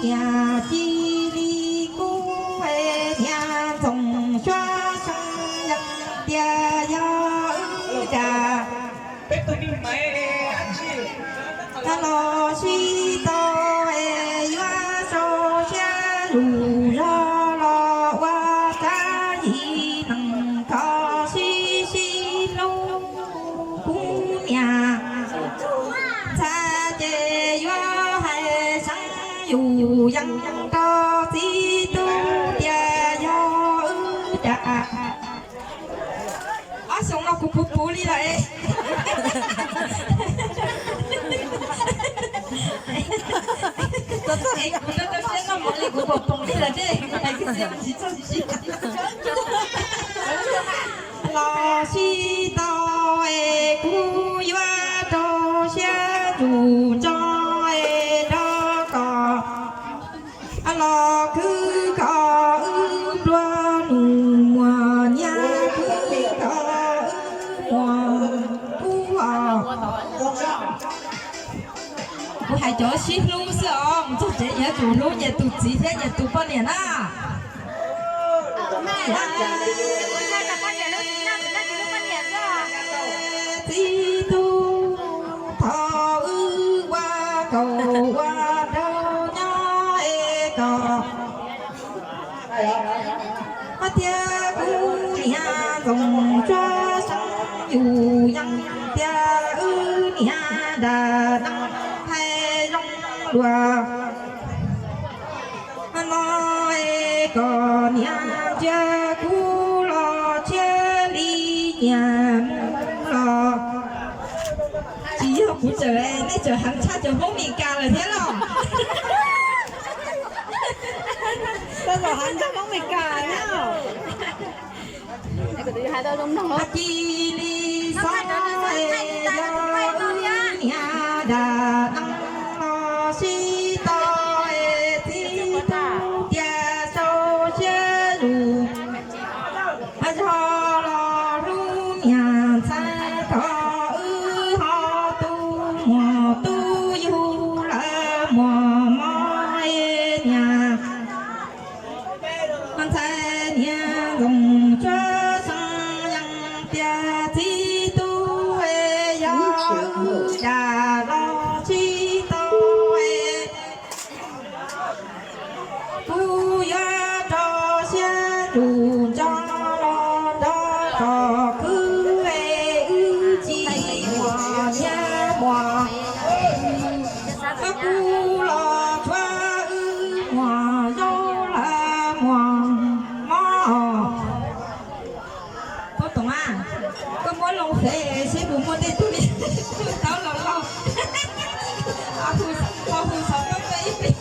Niam cia li kub niam ntxoov suab seev yees tias yog wb cas. Los sib tau es yuav rau siab lug zog los ua tsab yim neeg kho sib sib hlub. Kuv niam ntxhais ces yuav hais seev yus yees rau txiv tub tias yog wb cas. Ob xyoo no kuv puv puv li lawm. Kuv rau rau siab noj mov li kuv pom poom li lawm dej, kuv hais kwv txhiaj tsis txog tsis sib. Los sib tau es kuv yuav rau siab tus ntso es rau kom los khwv kom wb nplua nus muag, nyiaj khwv kom wb muag kub os. Kuv hais cov sib hlub xwb os, mus txog tsev yuav tsum hlub nyias tus txiv thiab nyias tus poj niam na. Txiv tub, thaum wb ua kaum ua rau nyob es kom hab tias kuv niam ntxoov suab seev yus yees tias wb niam dam neeb hais zoo dua. No es kom niam ntsia kuv los tshiab li nyias mus los. Tsis yog kuv tseem, nej tseem heev tshaj cov Hmoob Mes Kas lawm thiab los? Koj kom heev tshaj Hmoob Mes Kas thiab. Cia li xob es yog wb niam dam neeb los sib tau es txiv tub tias sau siab lug zog los hlub niam ntxhais kom wb ho tu muag tu yug lawv muag mob es niam ntxhais niam ntxoov suab seev yees tias txiv tub es yog wb dam los sib tau es kuv yuav rau siab tus ntso los rau kom khwv es wb tsis muag nyiaj muag, kuv los tshuav wb muag zaub lawv muag mob. Pov Toom a, koj muab loo fev seb puas muaj tej tug li taub los laug. Ho hu xov tooj tuaj ib pliag.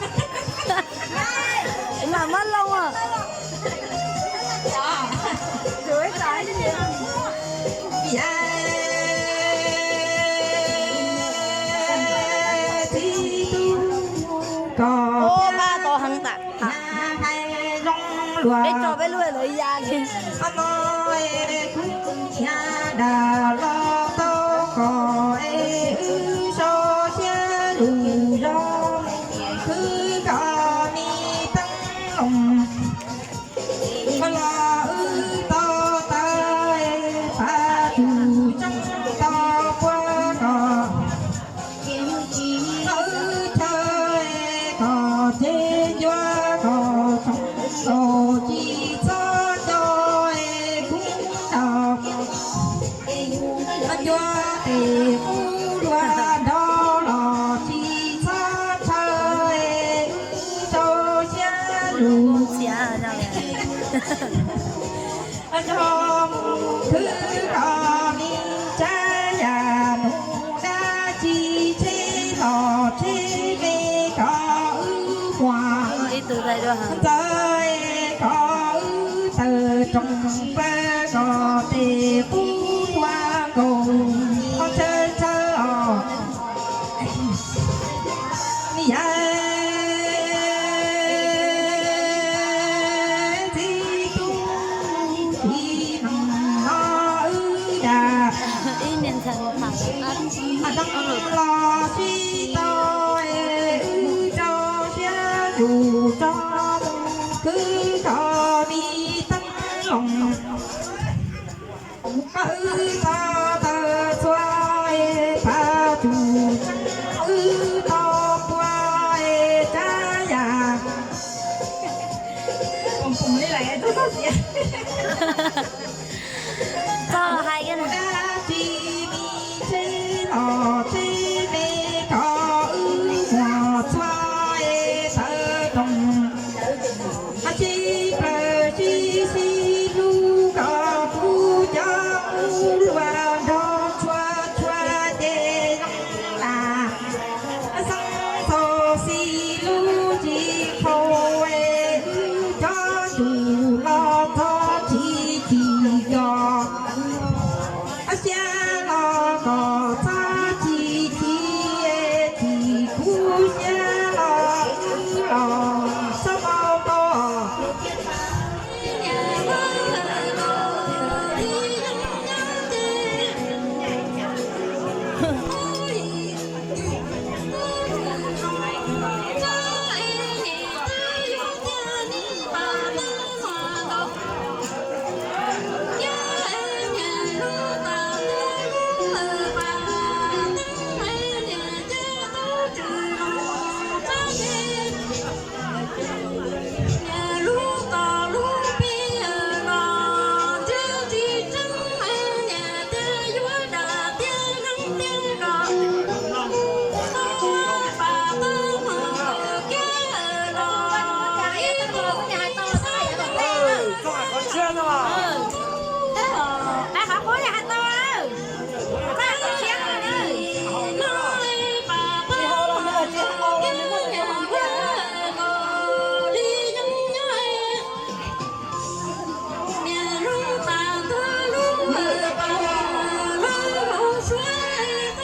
Kuv mam muab loo os. Txiv tub, kom peb tso peb lub lawv ya li. Kuv niam dam los tau kom es wb sau siab lug zog, khwv kom me teeb loos los wb tau taw, pab tus tseeb tau puab kom wb chaw kom tsev ncua kom tsoom nkaus tsis txhob co es kuv tau ncua tes kuv dua nrov los tsis txhob chaw es wb tau siab lug zog mus khwv kom me tsab yam nus dab tsi tsheb los tsheb me kom wb muag ntxawv kom wb tawm roos pawg kom tes qub ua nkaus qhov tsawg tsawg os. Yawm txiv tub, txiv neej no wb yam ib niag ntxhais mas dab los sib tau es wb rau siab Tus tso kwv tso mi teeb loos, koj wb tso taw txhua es pab tus wb tso pua es tsab yam. Txog hais dab tsi mi tsev los tsev me, koj wb muag txhua es taw roos. Sib plaws sib sib hlub kom kuv cov kuv luag nrog txhua txhua ces zoo lam xeeb txog xib hlub tsis qhau es wb cov tus los txog tsis chim kos. Xyab los kom txhob chim chim, chim kuv xyab los wb los txhob npau taws.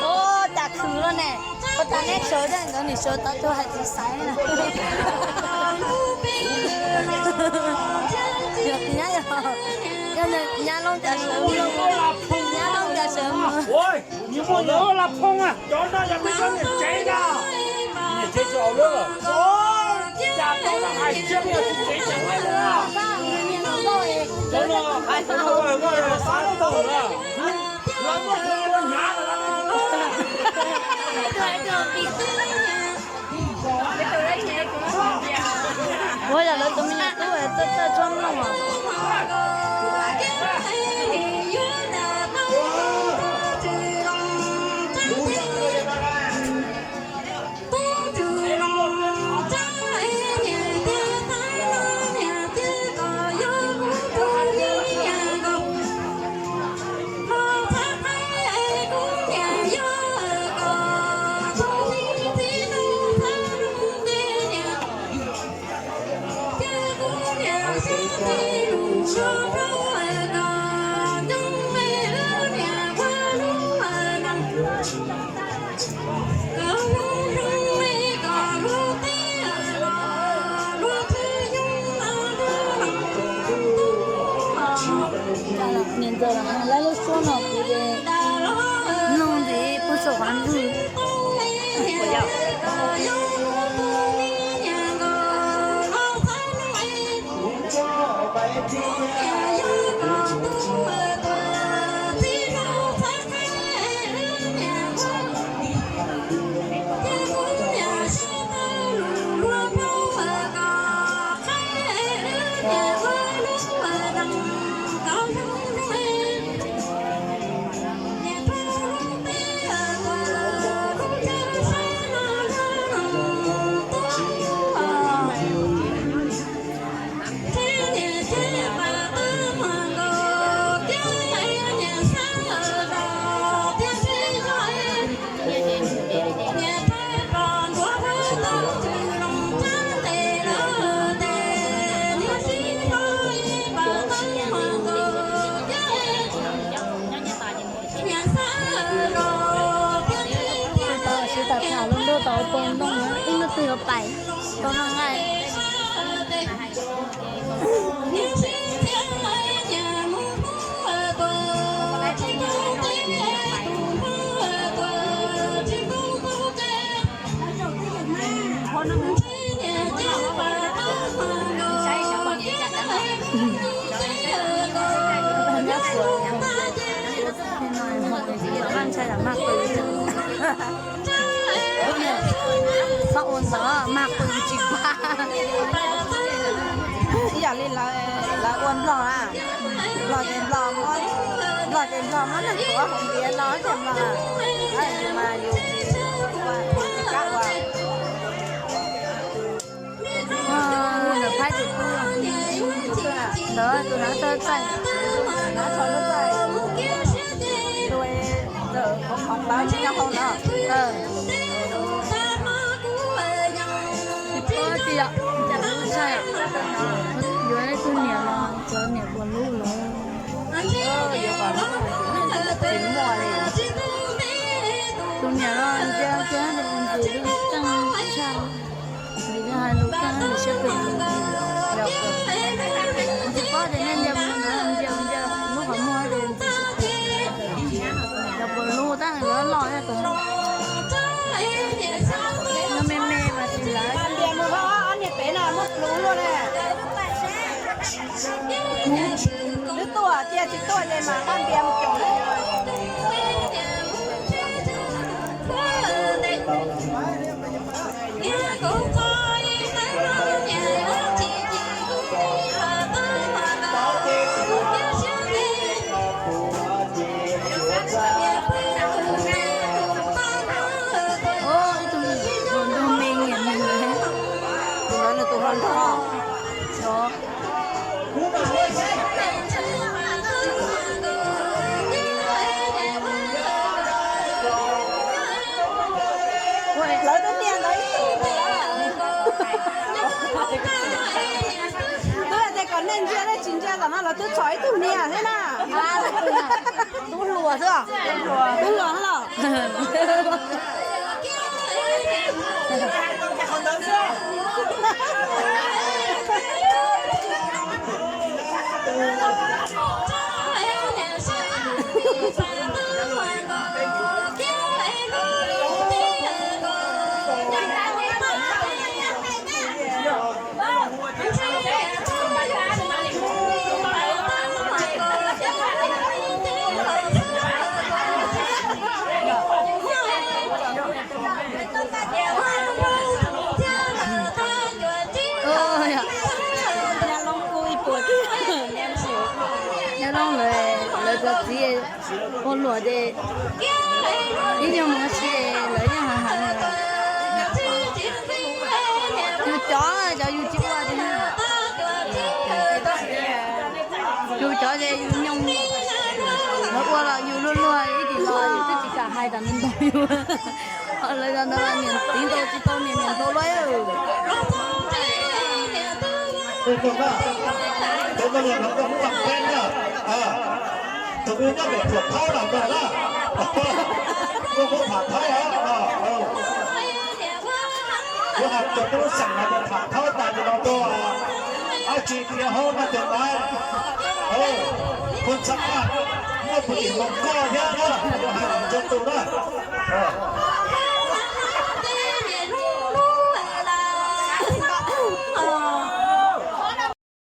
Ua cas khwv lawm ne? Ua cas neb sawv zaj ntawd nws sawv tau tuaj hais tsis xaiv na? Yog nyab, yog, yog nyab loob cas sawv, nyab loob cas sawv mus. Ua, nyab loob cas sawv mus. Ua yog lawv tus me nyuam tub txawj txawj tshuab mloog os. Niam ntxawm lawv lub suab no kuv mloog ntev puag saum qav ntug. Sib tham tham lub ntuj tau ua pov noog, ib hnub twg yuav pais pov noog na. Maj ntshai yam maj qw. Txhob ua ntawd, maj qw tsis pab. Ib yam li lawv ua nplog na, nplog ces nplog muab, nplog ces nplog muab neeg tuav hauv ntiav no ces nplog, mas yus tsis, yus tsis kam ua. Lawv phaib tus tub, ntawd tus hnav txhoj txaij, hnav txhoj txaij, tus ntawm qhov qhov plaub tsis nyob hauv no. Tsis paub tias, yuav ib tug niam los cov niam puas hlub lawm. Tus niam los ntsia kiag ntsis lub teej tshaj, ntsis hais lus tag nws siab phem. Tsis paub tias nej ntsia mus ntsia ntsia lub qhov muag ces ntsis siab phem. Cov puas hlub tab nws loj loj thiab tus no me me mas tsis lawv. Npias mus ho ob niag pem no muab pluv luaj ne. Twb tuaj cia tsis tuaj ces mas nqa npias mus caum. Ib tug hluas nraug me nyiam nws, tus no nws tus hluas nraug. Lawv twb nias ntawd ib tug. Twb hais tias kom nej ntsia nej tsis ntsia tom no lawv twb txhom ib tug nias thiab na. Tub hluas xwb. Tub hluas los. Nyob Looj lawv, lawv cov txiv ua luam ces ib nyuag mus ua si lawv yeej hav heev. Yus cov, cov yus tsis ua ces yus cov ces yus nyob, lawv ua los yus luag luag ib tim los yus twb tsis kam hais tas nws ntaus yus. Lawv cov ntawd niam txiv ntaus tsis tau niam, niam ntaus luag. Tus nyob pem Thuam Thaub los mus na, muaj Thuam Thaub os. Kuv hais cov tub xeem no Thuam Thaub tas li no tuaj, ab tsi tias hauv no tus laiv, Phoo Txha Paj, muaj pum tim hluas nkauj thiab na, kuv hais ntsia tus na.